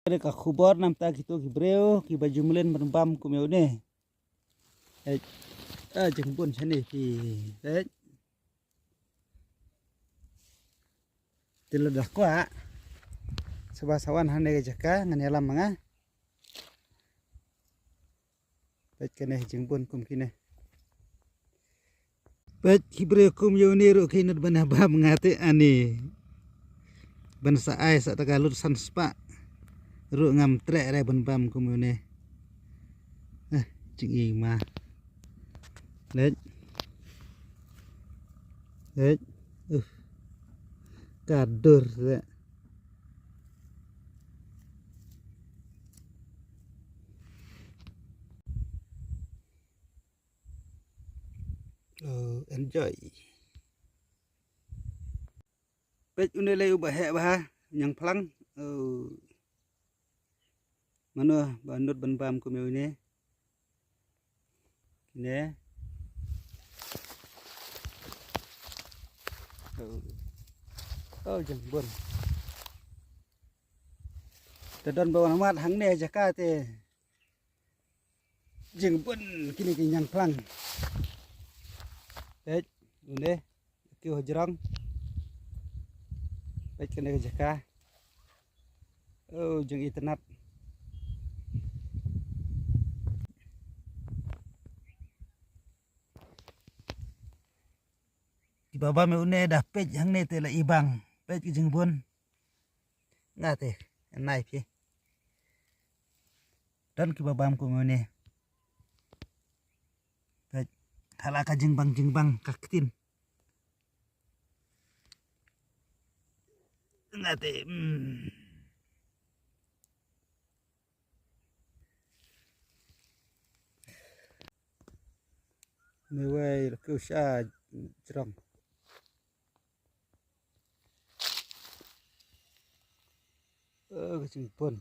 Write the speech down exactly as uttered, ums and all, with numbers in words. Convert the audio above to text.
Ka khubor namta kito ki briew kiba ju mlien ban bam kum ïa une. Eh, ah, jingbun shane phi. Eh. Te lada kwah, shuwa sa wan hangne ka jaka ngan ïalam ma nga. Peit kane jingbun kum kine. Peit ki briew kum ïa une ruh ki nud ban ïa bam, nga te ani ban sa ai sa ta ka lut san spah ruh ngam treh re ban bam kum ïa une. Eh, jingim ma. Peit. Peit. Uh. Ka dur re. Oh, enjoy. Peit une lei uba heh bha, ñiangphlang. Oh. Mano ba nud ban bam kum ïa une. Kine. Oh. Oh, jingbun. Te don ba wan mat hangne jaka te. Jingbun kine ki ñiangphlang. Peit, une, ki hajrong. Peit kane ka jaka. Oh, jingitynnat. Kiba bam ïa une da peit hangne te la i bang. Peit ki jingbun. Nga te, nai phi. Don kiba bam kum une. Peit, hala ka jingbang, jingbang ka ktien. Nga te, hmm. Mewei la kiew sha jrong. Eh, ka jingbun.